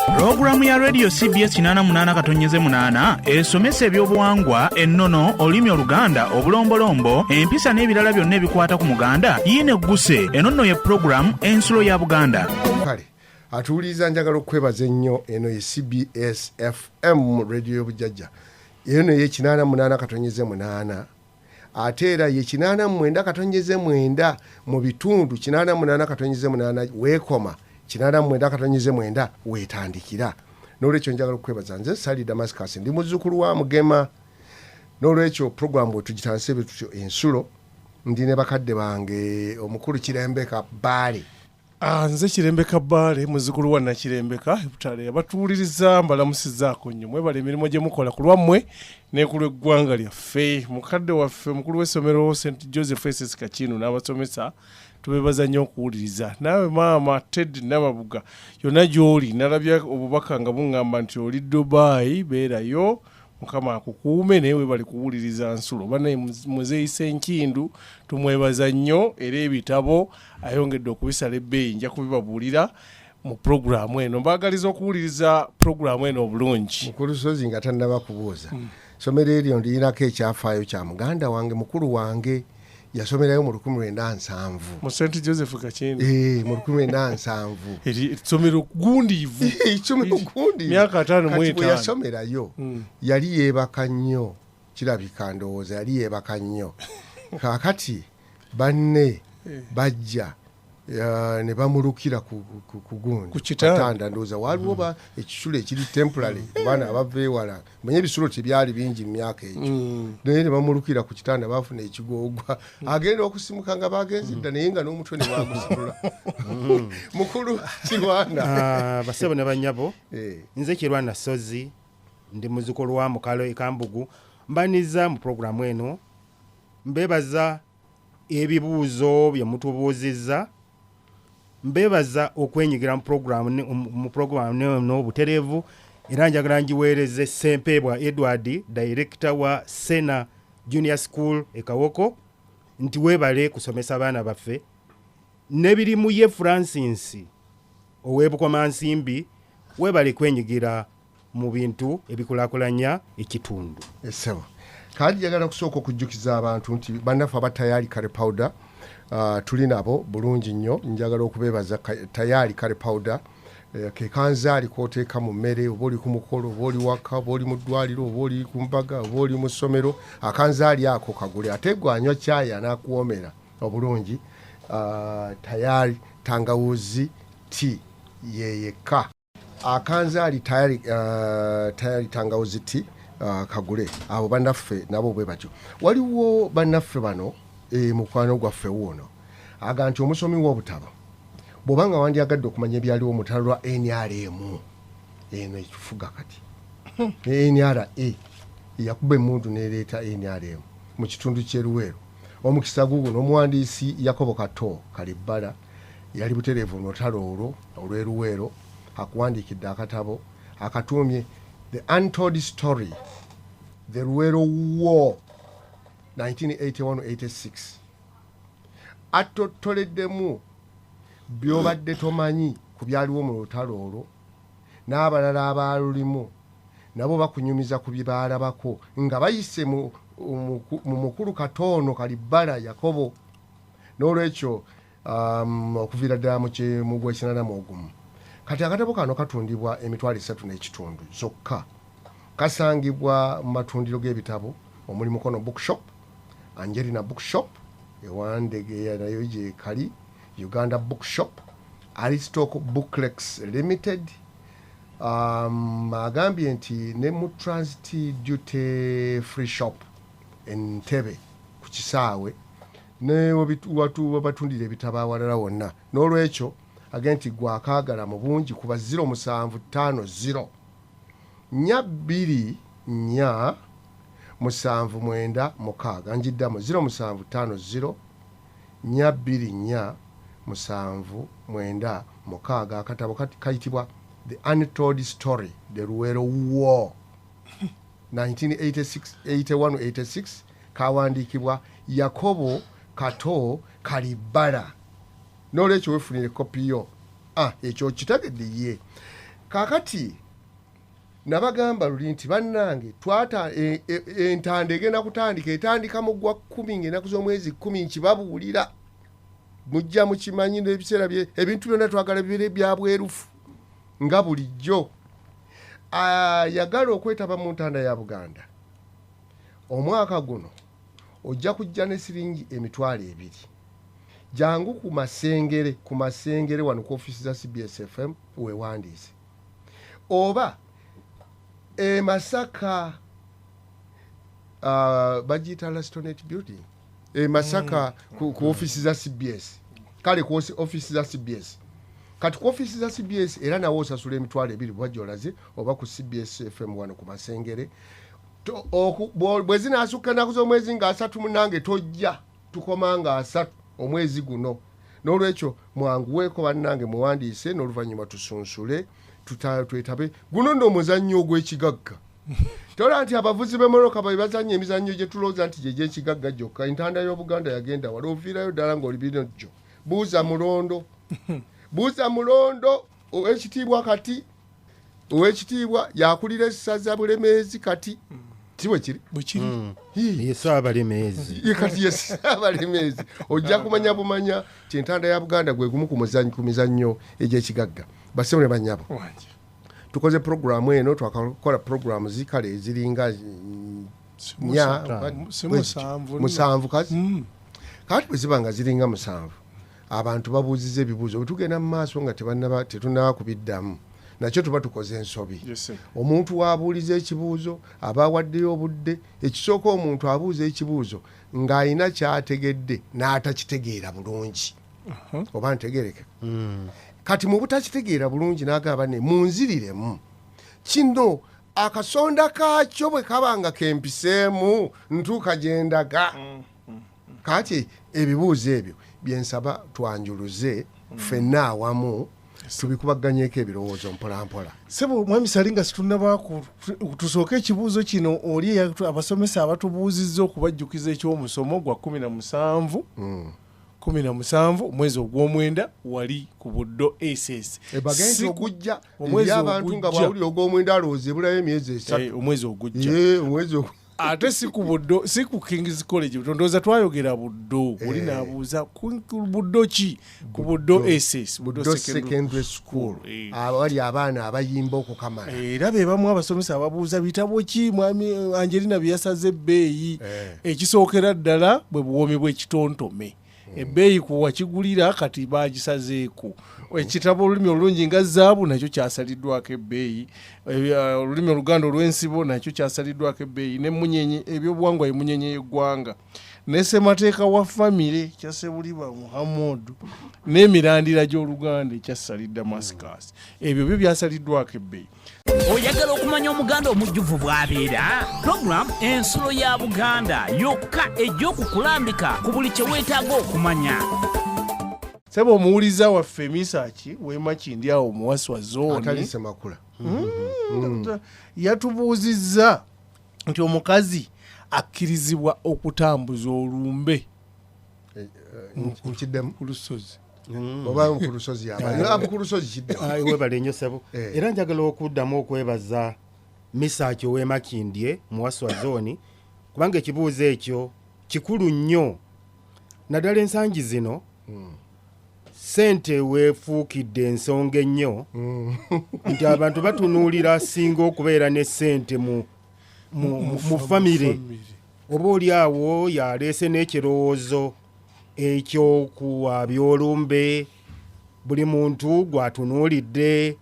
Pulogulaamu ya Radio CBS 88.8 esomesa ebyobuwangwa, ennono, olulimi Oluganda, obulombolombo, empisa n'ebirala byonna ebikwata ku Muganda yiino egguse. Eno nno ye pulogulaamu Ensulo ya Buganda. Kale atuwuliriza, njagala okwebaza ennyo. Eno ye CBS FM, radio y'obujjajja. Eno ye 88.8, ate era ye 89.9 mu bitundu. 88.8 weekoma, 89.9 weetandikira. N'olwekyo njagala okwebaza. Nze Sali Damascus, ndi muzzukulu wa Mugema. N'olwekyo puroguramu bwe tugitandise bwe tutyo, Ensulo, ndi ne bakadde bange, omukulu Kirembeka Baale. Ah, nze Kirembeka Bbaale, muzzukulu wa Nakirembeka Ebutale. Abatuwuliriza mbalamusizaako nnyo. Mwebala emirimu gye mukola ku lwammwe ne ku lw'eggwanga lyaffe. Mukadde waffe omukulu w'essomero St Joseph SS Kakinu n'abasomesa, tubebaza nnyo okuwuliriza. Naawe maama Ted Nababuga, yonna gy'oli, nalabye obubaka nga buŋŋamba nti oli Dubai, beerayo, Mukama akukuume, naye webale kuwuliriza Nsulo. Banaye muzeeyisa enkindu tumwebaza nnyo, era ebitabo ayongedde okubisala ebbeeyi, nja kubibabuulira mu puroguraamu eno. Mbaagaliza okuwuliriza puroguraamu eno obulungi. Mukulu Sozi, nga tannaba kubuuza, somero eryo ndirinako ekyafaayo kya muganda wange, mukulu wange yasomerayo mu 1970. Mu St Joseph Kakindu? Eh, mu 1970. Eri essomero gundiivu. Essomero gundi. Myaka 55. Kati bwe yasomerayo, yali yeebaka nnyo, kirabika ndowooza yali yeebaka nnyo. Kaakati banne bajja ne bamulukira ku gundi Ku kitanda. Katanda. Ndowooza waliwo ba ekisulo ekiri temporary ku baana abava ewala. Manye ebisulo tebyali bingi mu myaka egyo, naye ne bamulukira ku kitanda, bafuna ekigoogwa, agenda okusimuka nga bagenze dda, naye nga n'omutwe ne bagusitula. Mukulu Kirwana. Ah, basebo ne banyabo, nze Kirwana Sozi, ndi muzukulu wa Mukalo ekambugu. Mbaniza mu puroguramu eno, mbebaza ebibuuzo bye mutubuuzizza, mbebaza okwenyigira mu puroguramu n'obutereevu. Era njagala ngiweereze Sempeebwa Edward, director wa Sena Junior School e Kawoko, nti weebale kusomesa abaana baffe. Nebirimu ye Francis ow'Ebukomansimbi, weebale kwenyigira mu bintu ebikulaakulanya ekitundu. Essebo, kandi njagala kusooka okujjukiza abantu nti bannaffe aba Tayari Curry Powder, tuli nabo bulungi nnyo. Njagala okubeebaza. Tayari Curry Powder, ke kanzaali k'oteeka mu mmere, oba oli ku mukolo, oba oli waka, oba oli mu ddwaliro, oba oli ku mbaga, oba oli mu ssomero. Akanzaali ako kagule, ate gwe anywa caayi anaakuwoomera obulungi. Tayari tangawuzi tea yeyekka. Akanzaali Tayari tangawuzi tea, kagule. Abo bannaffe nabo bwe batyo. Waliwo bannaffe bano, mukwano gwaffe wuuno aga nti omusomi w'obutabo, bw'oba nga wandyagadde okumanya ebyaliwo mu lutalo lwa NRM eno ekifuga kati ne NRA eyakuba emundu nereeta NRM mu kitundu ky'eruweero, omukisa guguno. Omuwandiisi Yakobo Kato Kalibbala yali butereevu mu lutalo olwo olw'eruweero. Akuwandiikidde akatabo akatuumye "The Untold Story: The Luweero War 1981-86". Atottoleddemu byobadde tomanyi ku byaliwo mu lutalo olwo, n'abalala abaalulimu nabo bakunyumiza ku bye baalabako nga bayise mu mukulu Katoono Kalibbala Yakobo. N'olwekyo okuviira ddala mu gw'ekinana mu ogumu. Kati akatabo kano katundibwa 3,500 zokka. Kasangibwa mu matundiro g'ebitabo omuli Mukono Bookshop, Angelina Bookshop ewandegeya nayo gye kali, Uganda Bookshop, Aristoc Booklex Limited. Agambye nti ne mu Transit Duty Free Shop Entebe ku kisaawe, ne webatundira ebitabo awalala wonna. N'olwekyo agambye nti gwakaagala mu bungi kuba 0750 424 796. Njiddamu, 0750 424 796. Akatabo kayitibwa "The Untold Story: The Luwero War 1981-86", kawandiikibwa Yakobo Kato Kalibbala. N'olwekyo wefunire kopi yo. Ah, ekyo kitegedde ye. Kakati nabagamba luli nti bannange twata entanda egenda kutandika, etandika mu gwa 10 ng'ennaku z'omwezi 10 nkibabuulira, mujja mukimanyi n'ebiseera ebintu byonna twagala bibeere bya bwerufu nga bulijjo. Ayagala okwetaba mu ntanda ya Buganda omwaka guno ojja kujja ne siringi 20,000. Jangu ku Masengere wano ku ofisi za CBS FM weewandiise, oba e Masaka bagiyita Lastonet Building e Masaka ku ofisi za CBS, kale ku ofisi za CBS. Kati ku ofisi za CBS era nawo osasula 20,000 bwajja olaze, oba ku CBS FM wano ku Masengere. Bwe zinaasukka ennaku z'omwezi nga 3 munnange tojja, tukoma nga 3 omwezi guno. N'olwekyo mwanguweeko bannange muwandiise, n'oluvannyuma tusunsule twetabe. Guno nno omuzannyo ogw'ekigagga. Tola nti abavuzi b'emmotoka bwe bazannya emizannyo gye tulowooza nti gye gy'ekigagga gyokka. Entanda y'Obuganda yagenda wala, oviirayo ddala ng'oli binojjo. Buuza Mulondo, buuza Mulondo ow'ekitiibwa kati, ow'ekitiibwa yakulira essaza Bulemeezi kati. Si bwe kiri? Bwe kiri. Ye Ssaabalemeezi. Ye kati ye Ssaabalemeezi. Ojja kumanya bumanya nti entanda ya Buganda gwe gumu ku mizannyo egy'ekigagga. Bassebo ne bannyabo, tukoze puroguramu eno, twakakola puroguramu zikale eziringa 7 kazi. Kati bwe ziba nga ziringa 7, abantu babuuziza ebibuuzo. Bwe tugenda mu maaso nga tetunnaba kubiddamu, nakyo tuba tukoze ensobi. Omuntu w'abuuliza ekibuuzo aba awaddeyo obudde. Ekisooka omuntu abuuza ekibuuzo ng'alina ky'ategedde n'atakitegeera bulungi. Oba ntegereke. Kati mu butakitegeera bulungi n'agamba ne munziriremu kino akasonda kaakyo bwe kaba nga kempiseemu ntuuka gye ndaga. Kati ebibuuzo ebyo bye nsaba twanjuluze ffenna awamu, tubikubaganyeko ebirowoozo mpola mpola. Ssebo mwami Salinga, situnnaba tusooke ekibuuzo kino oli abasomesa abatubuuzizza okubajjukiza eky'omusomo gwa 17 17 omwezi ogw'omwenda wali ku Buddo SS. Ebagenda ogujja eri abantu nga bwawulira ogw'omwenda alowooza ebulayo emyezi 3. Omwezi ogujja. Omwezi ate si ku Buddo, si ku King's College. Ndowooza twayogera Buddo, oli n'abuuza ku Buddo ki? Ku Buddo SS, Buddo Secondary School. Awali abaana abayimba okukamala. Era be bamu abasomesa ababuuza bitabo ki mwami Angelina bye yasaze ebbeeyi. Ekisookera ddala bwe buwoomi bw'ekitontome. Ebbeeyi ku wakigulira kati bagisazeeko. Ekitabo olulimi olulungi nga zaabu nakyo kyasaliddwako ebbeeyi. Olulimi Oluganda olw'ensibo nakyo kyasaliddwako ebbeeyi. N'emmunyenye ebyobuwangwa emunyenye y'eggwanga. Ne ssemateeka wa famire kya Ssebuliba Muhammadu n'emirandira gy'Oluganda ekya Ssali Damascus. Ebyo byo byasaliddwako ebbeeyi. Oyagala okumanya Omuganda omujjuvu bw'abeera? Program Ensulo ya Buganda yokka ejja okukulambika ku buli kye weetaaga okumanya. Ssebo omuwuliza waffe Misaki w'e awo Muwaswa Zooni atali Ssemakula yatubuuzizza nti omukazi akkirizibwa okutambuza olumbe nkiddemu ku lusozi. Oba ku lusozi aba ku lusozi kiddemu. Webale nnyo ssebo. Era njagala okuddamu okwebaza Misaki ow'e Makindye Muwaswa Zooni, kubanga ekibuuzo ekyo kikulu nnyo naddala ensangi zino. Ssente weefuukidde ensonga ennyo nti abantu batunuulira asinga okubeera ne ssente mu famire, oba oli awo yaleese n'ekirowoozo ekyokuwabya olumbe, buli muntu gw'atunuulidde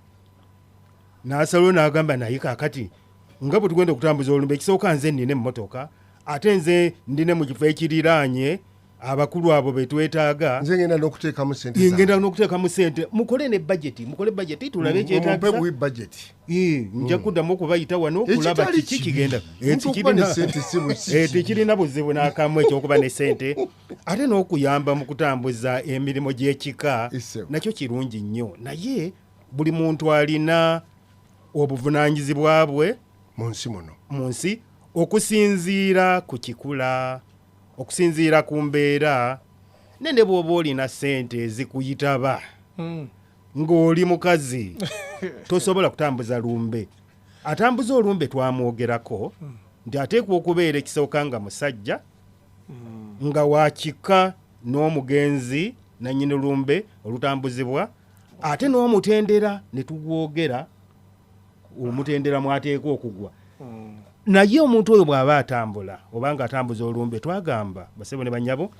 n'asalawo n'agamba naye kaakati nga bwe tugenda okutambuza olumbe, ekisooka nze nnina emmotoka, ate nze ndine mu kifo ekiriraanye abakulu abo be twetaaga, nze ngenda n'okuteekamu ssente zange. Ngenda n'okuteekamu ssente, mukole ne budget, mukole budget tulabe ekyetaagisa. Mumpe budget. Nja kuddamu okubayita wano okulaba kiki kigenda. Tekirina buzibu n'akamu ekyokuba ne ssente, ate n'okuyamba mu kutambuza emirimu gy'ekika nakyo kirungi nnyo. Naye buli muntu alina obuvunaanyizibwa bwe mu nsi muno, mu nsi, okusinziira ku kikula, okusinziira ku mbeera, ne bw'oba olina ssente ezikuyitaba ng'oli mukazi Tosobola kutambuza lumbe. Atambuza olumbe twamwogerako nti ateekwa okubeera ekisooka nga musajja, nga wakika n'omugenzi nannyini lumbe olutambuzibwa, ate n'omutendera ne tugwogera, omutendera mwateekwa okugwa. Naye omuntu oyo bw'aba atambula oba nga atambuza olumbe, twagamba basebo ne bannyabo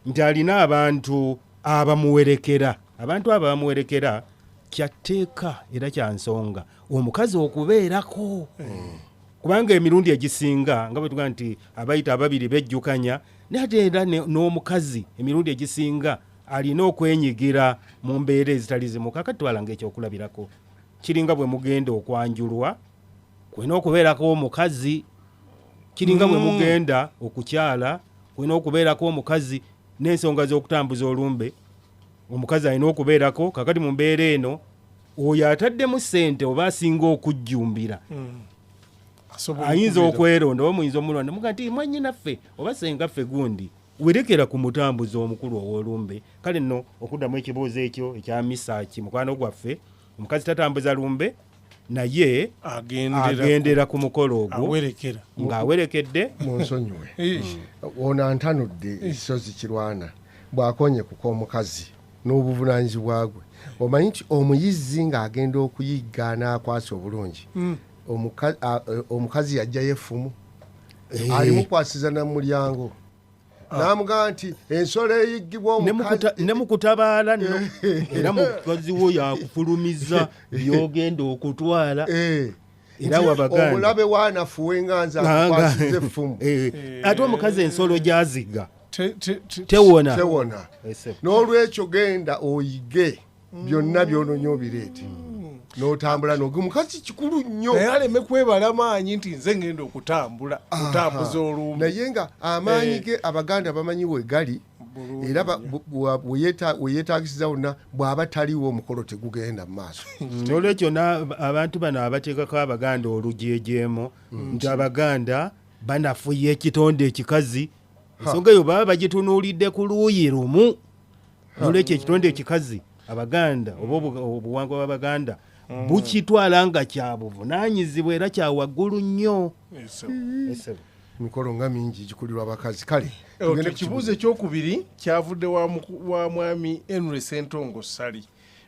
nti alina abantu abamuwerekera. Abantu abo abamuwerekera kyatteeka era kya nsonga omukazi okubeerako, kubanga emirundi egisinga nga bwe tugamba nti abayita ababiri bejjukanya, naye ate era n'omukazi emirundi egisinga alina okwenyigira mu mbeera ezitali zimu. Kaakati twala ng'ekyokulabirako, kiringa bwe mugenda okwanjulwa kulina okubeerako omukazi, kiringa bwe mugenda okukyala kulina okubeerako omukazi, n'ensonga z'okutambuza olumbe omukazi alina okubeerako. Kakati mu mbeera eno oyo ataddemu ssente oba asinga okujjumbira ayinza okweronda oba muyinza omulonda muga nti mwannyinaffe oba sengaffe gundi werekera ku mutambuzi omukulu ow'olumbe. Kale nno okuddamu ekibuuzo ekyo ekya Misaaki mukwano gwaffe, omukazi tatambuza lumbe, naye agendera ku mukolo ogwo ng'awerekedde. Munsonyiwe, ono antanudde ekisozi Kirwana bw'akonye ku k'omukazi n'obuvunaanyizibwa bwe. Omanyi nti omuyizzi ng'agenda okuyigga n'akwasa obulungi, omukazi yajjayo effumu alimukwasiza na mulyango, n'amugamba nti ensolo eyiggibwa omukazi ne mu kutabaala nno era mukazi wo yakufulumiza by'ogenda okutwala. Era wabaganda omulabe waanafuwe nga nze akukwasiza effumu. Ate omukazi ensolo gy'aziga tewona. Tewona. N'olwekyo genda oyige byonna by'onoonya obireete n'otambula n'oge. Omukazi kikulu nnyo. Naye aleme kwebala maanyi nti nze ngenda okutambula kutambuza olumbe. Naye nga amaanyi ge Abaganda bamanyi we gali, era we yeetaagisiza wonna bw'aba taliiwo omukolo tegugenda mu maaso. N'olwekyo abantu bano abateekako Abaganda olujeejeemo nti Abaganda banafuya ekitonde ekikazi, ensonga eyo baba bagitunuulidde ku luuyi lumu. N'olwekyo ekitonde ekikazi Abaganda oba obuwangwa bw'Abaganda bukitwala nga kya buvunaanyizibwa era kya waggulu nnyo. Emikolo nga mingi gikulirwa abakazi. Kale ekibuuzo ekyokubiri kyavudde wa mwami Henry Ssentongo Ssali,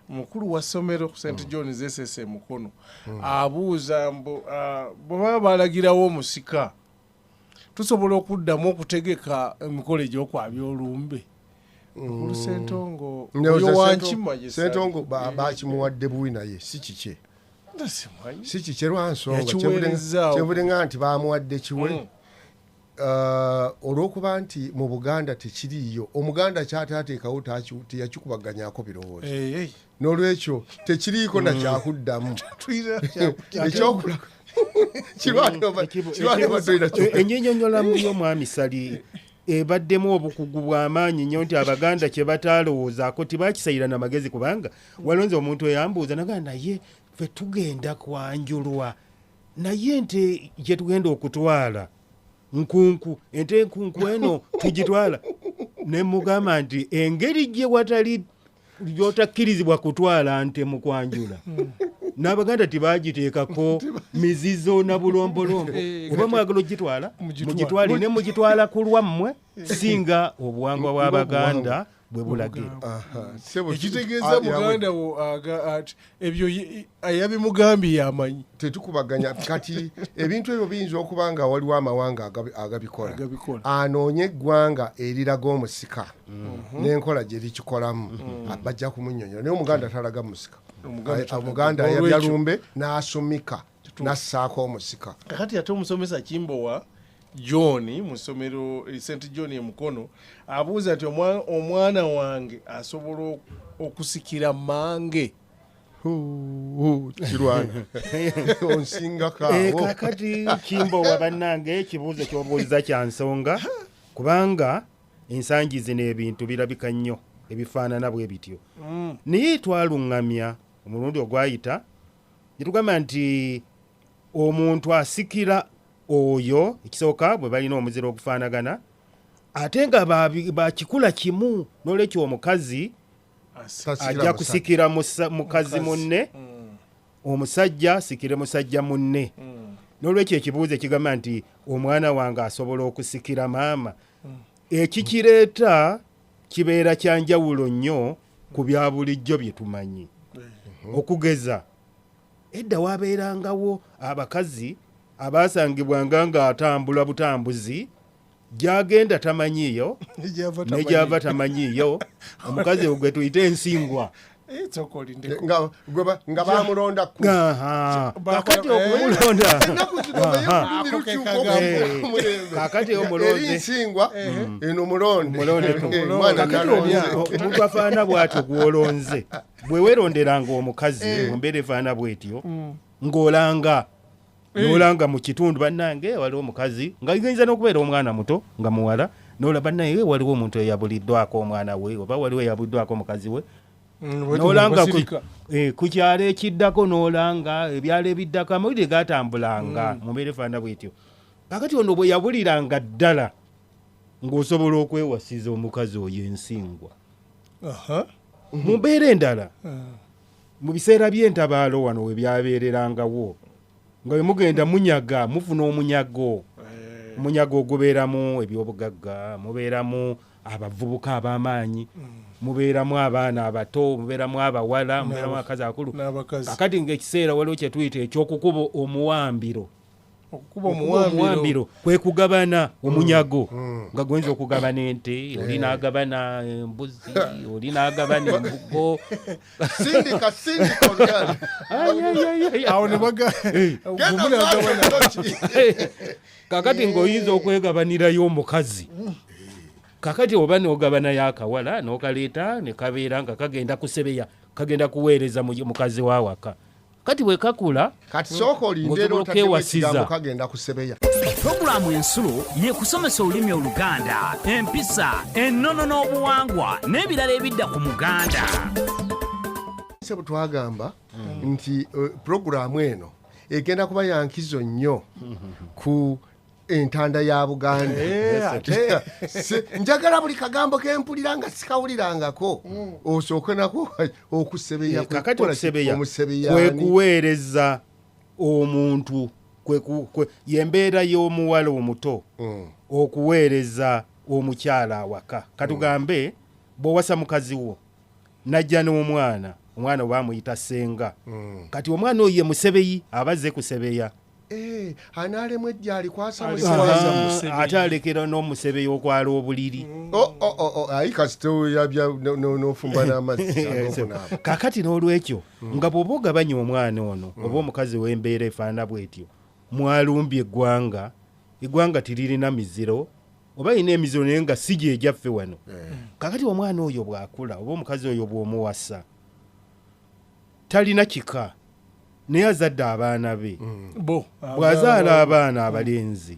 mukulu wa ssomero St John's SS e Mukono. Abuuza mbu bwe baba balagirawo omusika, tusobola okuddamu okutegeka emikolo egy'okwabya olumbe? Mukulu Ssentongo oyo wankima. Ssentongo bakimuwadde buwi, naye si kikye, si kikye lwansonga kyenvudde nti bamuwadde kiwe olw'okuba nti mu Buganda tekiriiyo. Omuganda kyataateekawo teyakikubaganyako birowoozo, n'olwekyo tekiriiko nakyakuddamu. Ekyokula Enyinyonyolamu y'omwami Sali ebaddemu obukugu bw'amaanyi nnyo nti Abaganda kye bataalowoozaako tibakisayira na magezi, kubanga walonze omuntu eyambuuza nagaa, naye ffe tugenda kwanjulwa, naye ente gye tugenda okutwala nkunku, ente enkunku eno tugitwala? Ne mugamba nti engeri gye watali gyotakkirizibwa kutwala nte mu kwanjula, n'Abaganda tibagiteekako mizizo na bulombolombo. Oba mwagala ogitwala mugitwale, ne mugitwala ku lwammwe, singa obuwangwa bw'Abaganda bwe bulagira. Ekitegeeza muganda wo ebyo yabimugambye yamanyi. Tetukubaganya. Kati ebintu ebyo biyinza okuba nga waliwo amawanga agabikola. Anoonye eggwanga eriraga omusika n'enkola gye likikolamu, bajja kumunyonyola. Naye Omuganda talaga musika. Omuganda ayabya lumbe n'asumika n'assaako omusika. Kakati ate omusomesa Kimbowa John mu ssomero St John e Mukono abuuza nti omwana wange asobola okusikira mange? Kirwana onsingako awo. Kakati Kimbowa bannange, ekibuuzo ky'obuuza kya nsonga, kubanga ensangi zino ebintu birabika nnyo ebifaanana bwe bityo. Naye twaluŋŋamya omulundi ogwayita ne tugamba nti omuntu asikira oyo ekisooka bwe balina omuziro ogufaanagana, ate nga bakikula kimu. N'olwekyo omukazi ajja kusikira mukazi munne. Omusajja asikire musajja munne. N'olwekyo ekibuuzo ekigamba nti omwana wange asobola okusikira maama, ekikireeta kibeera kya njawulo nnyo ku bya bulijjo bye tumanyi. Okugeza, edda wabeerangawo abakazi abaasangibwanga ng'atambula butambuzi, gy'agenda tamanyiiyo, ne gy'ava tamanyiiyo, omukazi gwe tuyita ensingwa. Sooka olindeko. Nga bamulonda ku Aha. Bakola- Kakati okumulonda ennaku zino naye olulimi lukyuka Eh, okuva ku mulembe. Kakati Eri omulonde nsingwa, eno mulonde. Mulonde. Eh, mwana Kakati nalonze. omuntu afaanana bw'atyo gw'olonze, bwe weeronderanga omukazi mu mbeera efaanana bw'etyo, ng'olanga n'olanga mu kitundu, bannange waliwo omukazi, nga yinza n'okubeera omwana muto nga muwala, n'ola bannange waliwo omuntu eyabuliddwako omwana we, oba waliwo eyabuliddwako omukazi we, n'olanga ku kyalo ekiddako, n'olanga ebyalo ebiddako, amawulire gatambulanga mu mbeera efaanana bw'etyo. Kakati ono bwe yabuliranga ddala, ng'osobola okwewasiza omukazi oyo ensingwa. Mu mbeera endala, mu biseera by'entabaalo wano we byabeererangawo, nga bwe mugenda munyaga, mufuna omunyago. Omunyago ogubeeramu ebyobugagga, mubeeramu abavubuka ab'amaanyi, mubeeramu abaana abato, mubeeramu abawala, mubeeramu abakazi abakulu. N'abakazi. Kakati ng'ekiseera waliwo kye tuyita ekyokukuba omuwambiro. Okukuba Okukuba omuwambiro. omuwambiro kwe kugabana omunyago, nga gwenza okugabana ente, oli n'agabana embuzi, oli n'agabana embugo. Sindika, sindika oluganda. Ai, ai, ai, ai. Awo ne baga Genda gumu n'agabana. maaso, Kakati ng'oyinza okwegabanirayo omukazi, kakati oba n'ogabanayo akawala n'okaleeta ne kabeera nga kagenda kusebeya, kagenda kuweereza mukazi wa waka. Kati bwe kakula, Kati sooka olinde era ng'osobola otaddemu okwewasiza. ekigambo kagenda kusebeya. Pulogulaamu Ensulo yekusomesa olulimi Oluganda, empisa, ennono n'obuwangwa n'ebirala ebidda ku Muganda. Sebo, twagamba nti puroguraamu eno egenda kuba ya nkizo nnyo ku entanda ya Buganda. Ate Njagala buli kagambo kempulira nga sikawulirangako osooke nako okusebeya. Kakati kukola ki? okusebeya Omusebeya kwe ani? kuweereza omuntu, yembeera y'omuwala omuto okuweereza omukyala awaka. Katugambe bw'owasa mukazi wo najja n'omwana, omwana oba amuyita ssenga, kati omwana oyo ye musebeyi, aba azze kusebeya. Anaalemu ejja alikwasa Alikwasa. musebeyi. Musebeyi. Ate alekera n'omusebeyi okwala obuliri. Oh, oh, oh, oh, ayi kasita oyabya n'ofumba n'amazzi ag'okunaaba. Kakati n'olwekyo nga bw'oba ogabanya omwana ono oba omukazi w'embeera efaanana bw'etyo, mwalumbye eggwanga, eggwanga teririna miziro, oba lina emiziro naye nga si gye egyaffe wano. Kakati omwana oyo bw'akula oba omukazi oyo bw'omuwasa, talina kika, naye azadde abaana be. Bo Bw'azaala abaana abalenzi,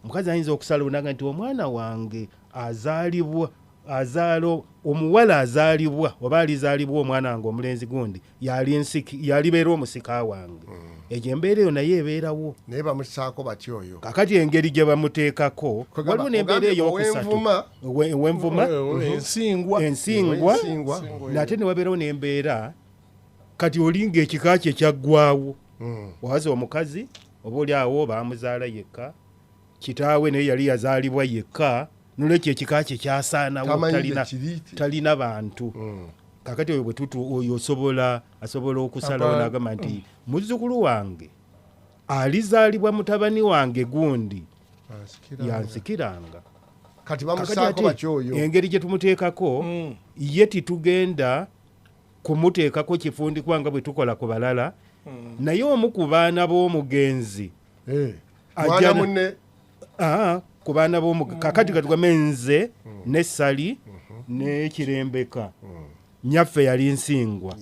omukazi ayinza okusala onaga nti omwana wange azaalibwa, azaala omuwala azaalibwa oba alizaalibwa omwana wange omulenzi gundi yali yalibeera omusika wange. Egyo embeera eyo naye ebeerawo. Naye bamusaako batya oyo? Kakati engeri gye bamuteekako, Kwegamba, waliwo n'embeera ogambye eyokusatu. ow'envuma. Ow'envuma. Ensingwa. Ensingwa. Ensingwa. Nate ne wabeerawo n'embeera kati oli ng'ekika kye kyaggwawo. Waza omukazi oba oli awo baamuzaala yekka, kitaawe naye yali yazaalibwa yekka, nolwekyo ekika kye kyasaanawo. Tamanyi Talina gye kiri. Talina bantu. Kakati oyo bwe tutu oyo asobola okusalawo n'agamba nti muzzukulu wange alizaalibwa mutabani wange gundi Ansikiranga. yansikiranga. Kati Kakati bamusaako ate batya oyo? engeri gye tumuteekako, ye titugenda kumuteekako kifundikwa nga bwe tukola ku balala, naye omu ku baana b'omugenzi ajja Mwana munne. Ku baana b'omugenzi. Kakati katugambe nze n'essali n'ekirembeka, nyaffe yali nsingwa.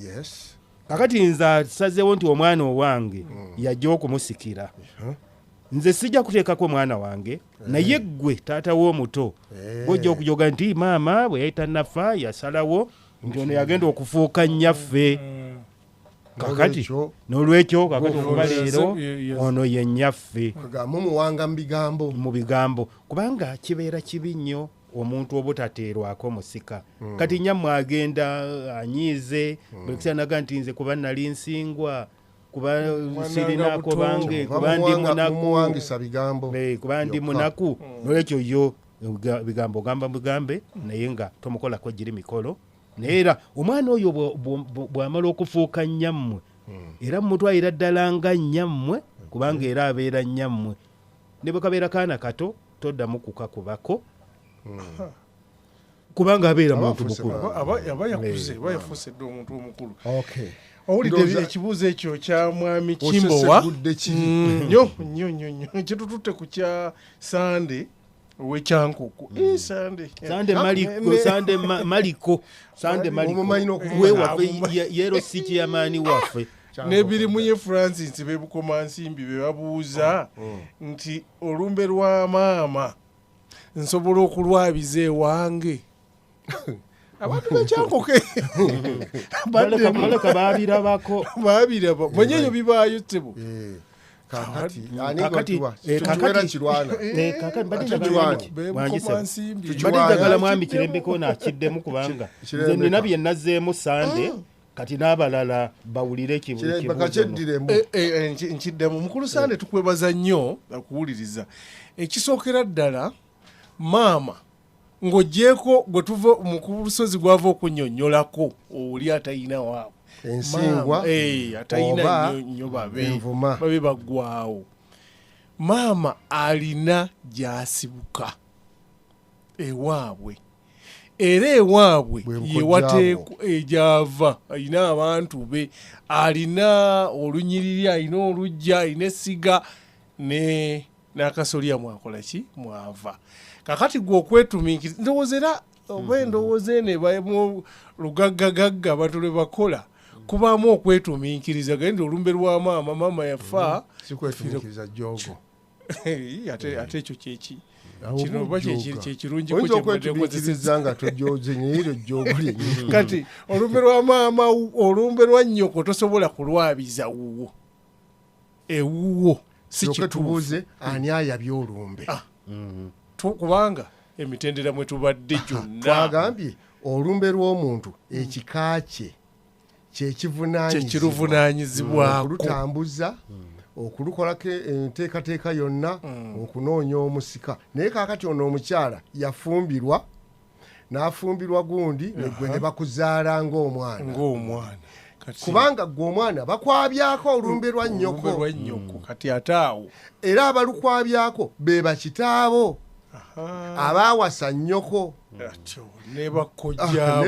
Kakati nze asazeewo nti omwana owange yajja okumusikira, nze sijja kuteekako omwana wange, naye ggwe taata w'omuto gwojja okujoga nti maama bwe yali tannafa yasalawo nti ono yagenda okufuuka nnyaffe. Kakati N'olwekyo- n'olwekyo kakati okuba leero ono ye nnyaffe. Kwegamba mumuwanga mu bigambo. Mu bigambo, kubanga kibeera kibi nnyo omuntu obutateerwako musika. Kati nyammwe agenda anyiize buli kiseera naga nti nze kuba nali nsingwa. Kuba sirinako bange, kuba ndi munaku, mumuwangisa bigambo, kuba ndi munaku. Nolwekyo yo bigambo gamba mugambe, naye nga tomukolako giri mikolo. Naye era omwana oyo bw'amala okufuuka nnyammwe, era mumutwalira ddala nga nnyammwe, kubanga era abeera nnyammwe. Ne bwe kabeera kaana kato, toddamu kukakubako, kubanga abeera muntu mukulu. Aba yakuze, aba yafuuse dda omuntu omukulu. Owulidde ekibuuzo ekyo kya mwami Kimbowa? Nnyo nnyo nnyo nnyo. Kitututte ku kya Sande ow'Ekyankuku. Sande. Sande Maliko, Sande Maliko, Sande Maliko. Wewaffe yero si chairman waffe. N'ebirimu ye Francis be Bukomansimbi be babuuza nti olumbe lwa maama nsobola okulwabiza ewange. Abantu b'Ekyankuku baleka baabirabako. Baabiraba. Mwenye eyo bibaayo ssebo. Kakati kakati kirwana. Kakati njagala mwami Kirembeko n'akiddemu, kubanga nze nina bye nazzeemu Sande, kati n'abalala bawulire ekibuuzo. Nkiddemu. Mukulu Sande, tukwebaza nnyo okuwuliriza. Ekisookera ddala, maama ng'oggyeeko gwe tuva mu lusozi gwava okunnyonnyolako oli atayina waabwe. Ensingwa atayina nnyo babe baggwawo. Maama alina gy'asibuka ewaabwe, era ewaabwe yewateekwa gy'ava. Alina abantu be, alina olunyiriri, alina oluggya, alina essiga ne n'akasolya mwakola ki mwava. Kakati gwe okwetumiikiriza, ndowooza era oba endowooza eno ebamu lugaggagagga abantu lwe bakola, kubaamu okwetumiikiriza. Genda olumbe lwa maama, maama yafa. Si kwetumiikiriza jjoogo. Ate ekyo kyeki kino oba kyekirungi oyinza okwetumiikiriza nga tojooze naye ejjoogo lyennyini. Kati olumbe lwa maama, olumbe lwa nnyoko tosobola kulwabiza wuwo, ewuwo si kituufu. Tubuuze ani ayabye olumbe? Kubanga emitendera mwe tubadde gyonna twagambye olumbe lw'omuntu ekika kye kyekivunaanyizibwako, okulutambuza, okulukolako enteekateeka yonna, okunoonya omusika. Naye kaakati ono omukyala yafumbirwa, n'afumbirwa gundi, gwe ne bakuzaala ng'omwana. Kubanga gwe omwana bakwabyako olumbe lwa nnyoko. Kati ate awo era abalukwabyako be bakitaabo abaawasa nnyoko ne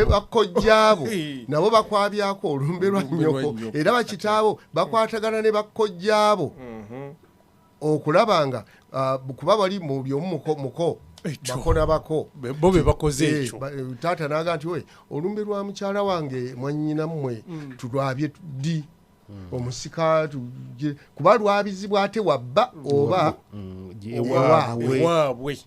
bakojjaabo nabo bakwabyako olumbe lwa nnyoko. Era bakitaabo bakwatagana ne bakojjaabo okulaba nga kuba bali mu byomu muko bakona bako bo be bakoze ekyo. Taata n'agamba nti we olumbe lwa mukyala wange mwannyina mmwe tulwabye ddi omusika, kuba lwabizibwa ate wabba oba ewaabwe.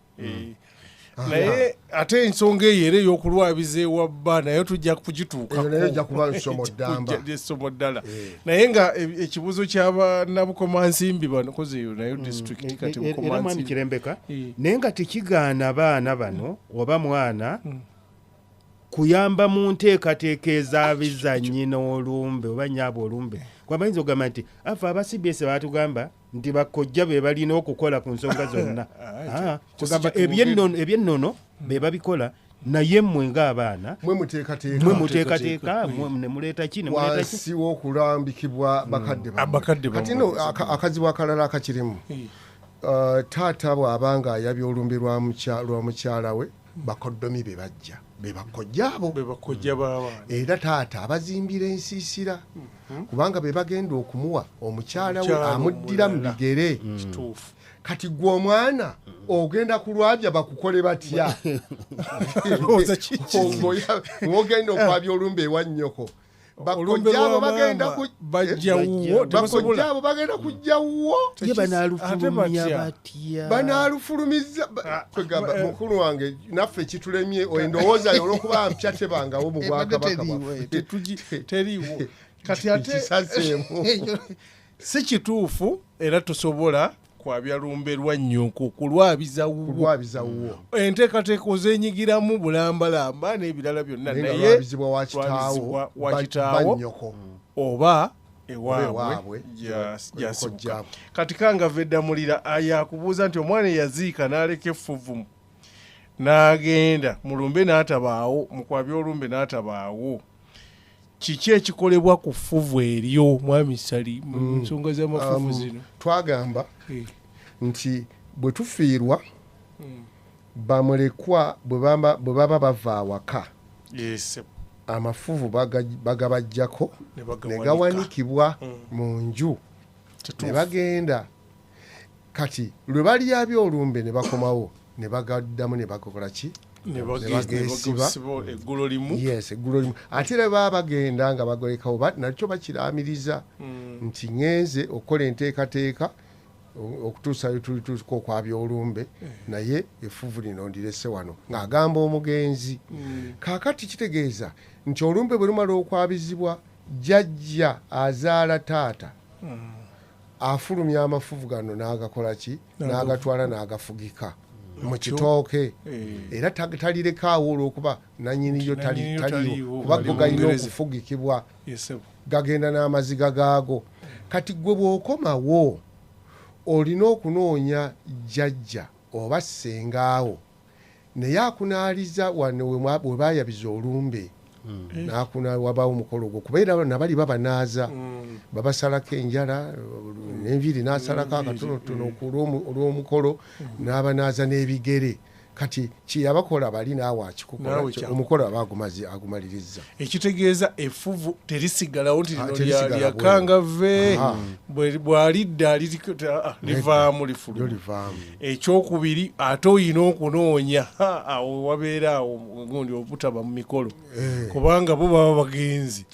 Naye ate ensonga eyo era ey'okulwabiza ewabba nayo tujja kugituukako. Nayo ejja kuba nsomo ddamba. Essomo ddala. Naye nga ekibuuzo ky'abannabukomansimbi bano, koze eyo nayo disitulikiti kati Era mwami Kirembeka, naye nga tekigaana baana bano oba mwana kuyamba mu nteekateeka ezaabiza nnyina olumbe oba nnyaabwe olumbe. Kuba bayinza okugamba nti afe aba CBS baatugamba nti bakojja be balina okukola ku nsonga zonna. Kugamba ebyennono be babikola, naye mmwe ng'abaana mwe muteekateeka, ne muleeta ki, ne muleeta ki wansi w'okulambikibwa bakadde bammwe. Kati nno akazibu akalala akakirimu, taata bw'aba ng'ayabye olumbe lwa mukyala we, bakoddomi be bajja, be bakojjaabo, era taata abazimbira ensiisira, kubanga be bagenda okumuwa omukyala we amuddira mu bigere. Kati gwe omwana ogenda kulwabya bakukole batya? Ogenda okwabya olumbe ewa nnyoko, bakojjaabo bagenda kujja wuwo, banaalufulumiza. Mukulu wange naffe kitulemye endowooza yo olw'okuba mpya tebangawo mu bwakabaka bwaffe. Teriiwo. Kati ate si kituufu, era tosobola kwabya lumbe lwa nnyoko kulwabiza wuwo. Enteekateeka ozenyigiramu bulambalamba n'ebirala byonna, naye lwabizibwa wa kitaawo oba Ewaabwe gyasibuka. Kati Kangava Eddamulira yakubuuza nti omwana eyaziika n'aleka effuvu n'agenda mu lumbe n'atabaawo, mu kwabya olumbe n'atabaawo, kiki ekikolebwa ku ffuvu eryo? Mwami Ssali, mu nsonga z'amafuvu zino. Twagamba nti bwe tufiirwa, bamulekwa bwe baba bava awaka, amafuvu bagabajjako ne gawanikibwa mu nju ne bagenda. Kati lwe balyabya olumbe ne bakomawo ne bagaddamu ne bakola ki? Ne bageesiba eggulo limu. Yes, eggulo limu. Ate era baba bagenda nga bagolekawo, nakyo bakiraamiriza nti ŋŋenze okukola enteekateeka okutuusa lwe tulituuka okwabya olumbe, naye effuvu lino ndirese wano, ng'agamba omugenzi. Kaakati kitegeeza nti olumbe bwe lumala okwabizibwa, jjajja azaala taata afulumya amafuvu gano n'agakola ki? N'agatwala n'agafugika mu kitooke. Era talirekaawo olw'okuba nannyiniyo taliiwo, kuba go galina okufugikibwa, gagenda n'amaziga gaago. Kati gwe bw'okomawo olina okunoonya jjajja oba ssengaawo, naye akunaaliza wano we baayabiza olumbe, n'akuna wabaawo omukolo ogwo, kuba era nabali babanaaza, babasalako enjala n'enviiri, n'asalako akatonotono olw'omukolo, n'abanaaza n'ebigere. Kati kyeyabakola bali naawe akikukola, omukolo aba agumaliriza. Ekitegeeza effuvu terisigalawo nti lino lya Kangave, bw'alidda livaamu lifuluma. Ekyokubiri ate olina okunoonya awo wabeera awo gundi obutaba mu mikolo, kubanga bo baba bagenzi.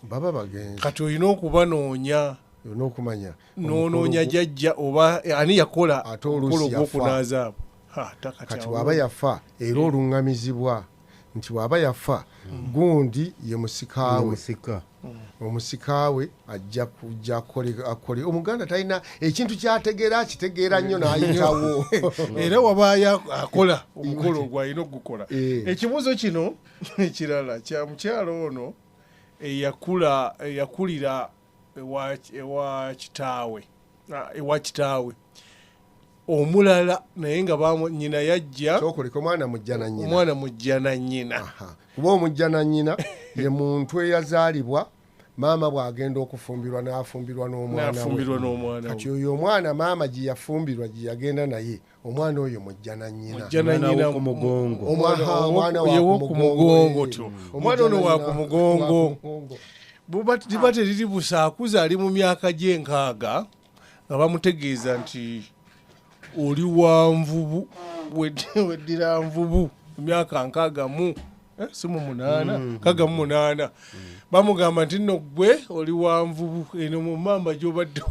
Kati olina okubanoonya, n'okumanya n'onoonya jjajja oba ani yakola omukolo gw'okunaaza abo. Kati bw'aba yafa era oluŋŋamizibwa nti bw'aba yafa gundi ye musikaawe, omusikaawe ajja kujja akole. Omuganda talina ekintu kyategeera, akitegeera nnyo n'ayitawo. Era wabaayo akola omukolo ogwo alina okugukola. Ekibuuzo kino ekirala kya mukyalo ono eyakulira ewa kitaawe omulala, naye nga nnyina yajja kyokoleka omwana mujja na nnyina. Omwana mujja na nnyina. Kuba omujja na nnyina ye muntu eyazaalibwa maama bw'agenda okufumbirwa n'afumbirwa n'omwana we. Kati oyo omwana maama gye yafumbirwa gye yagenda naye, omwana oyo mujja na nnyina. Omwana ono wa ku mugongo. Liba teriri busaakuza, ali mu myaka gy'enkaaga nga bamutegeeza nti oli wa nvubu, weddira nvubu, emyaka 68 si mu 8, 68. Bamugamba nti nno ggwe oli wa nvubu, eno mu mmamba gy'obadde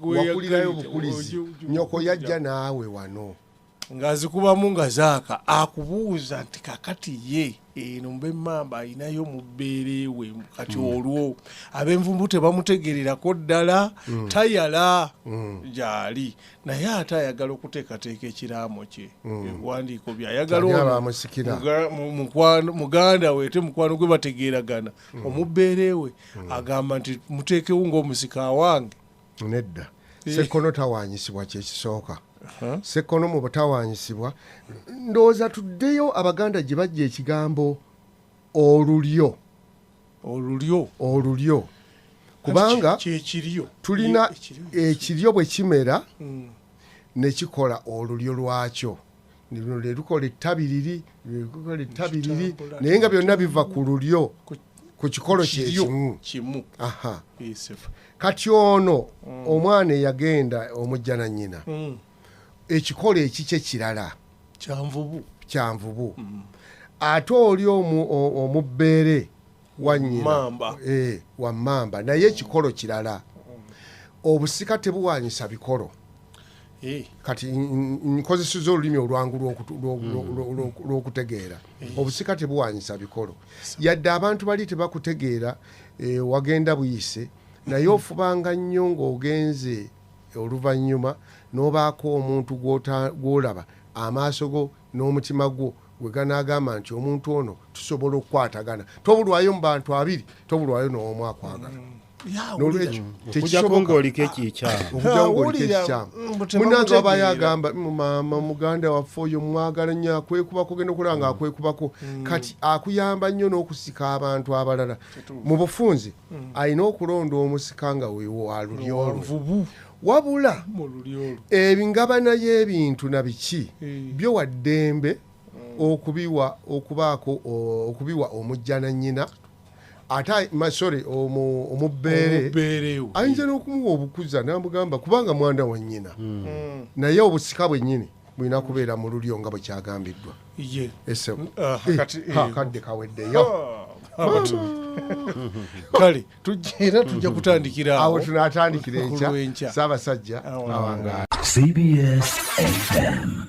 wakulirayo bukulizi, nnyoko yajja naawe wano. Ng'azikubamu nga zaaka, akubuuza nti kakati ye eno mbemmamba alinayo mubbeerewe. Kati olwo ab'envumbu tebamutegererako ddala, tayala gy'ali, naye ate ayagala okuteekateeka ekiraamo kye, ebiwandiiko byayagala muganda we ate mukwano gwe bategeeragana, omubbeerewe agamba nti muteekewo ng'omusika wange. Nedda, sekkono tawaanyisibwa kyekisooka. Sekkono mu butawaanyisibwa, ndowooza tuddeyo Abaganda gye bajja ekigambo olulyo. Olulyo. Kubanga tulina ekiryo bwe kimera ne kikola olulyo lwakyo. Lino lukola ettabi liri, lukola ettabi liri, naye nga byonna biva ku lulyo, ku kikolo kyekimu. Kati ono omwana eyagenda omujja na nnyina, ekikolo ekikye kirala kyanvubu. Ate oli omubbeere wa nnyina wa mmamba, naye ekikolo kirala. Obusika tebuwanyisa bikolo. Kati nkozesezza olulimi olwangu lw'okutegeera. Obusika tebuwanyisa bikolo. Yadde abantu bali tebakutegeera, wagenda buyise, naye ofubanga nnyo ng'ogenze oluvannyuma n'obaako omuntu gw'olaba amaaso go n'omutima gwo gwe ganaagamba nti omuntu ono tusobola okukwatagana. Tobulwayo mu bantu abiri, tobulwayo n'omu akwagala. Nolwekyo Okujjako tekisoboka ng'oliko ekikyamu. okujjako ng'oliko Awulira, ekikyamu. mbu Munange wabayo tebamutegeera. agamba, "Maama muganda waffe oyo mwagala nnyo, akwekubako, genda okulaba nga akwekubako." Kati akuyamba nnyo n'okusika abantu abalala mu bufunze. Alina okulonda omusika nga wewa lulyo lwe. Nvubu Wabula mu lulyo olwo. Ebingabana y'ebintu na biki byo waddembe okubiwa, okubaako okubiwa omujja na nnyina, ate sorry, omubbeere. Omubbeerewo. Ayinza n'okumuwa obukuza n'amugamba kubanga mwana wa nnyina, naye obusika bwennyini bulina kubeera mu lulyo nga bwe kyagambiddwa. Ye. Ese Ah, kati, akadde kaweddeyo. Ah, kale era tujja kutandikira Awo awo. tunaatandikira Ku enkya. lw'enkya. Ssaabasajja Awo. awangaala. CBS FM.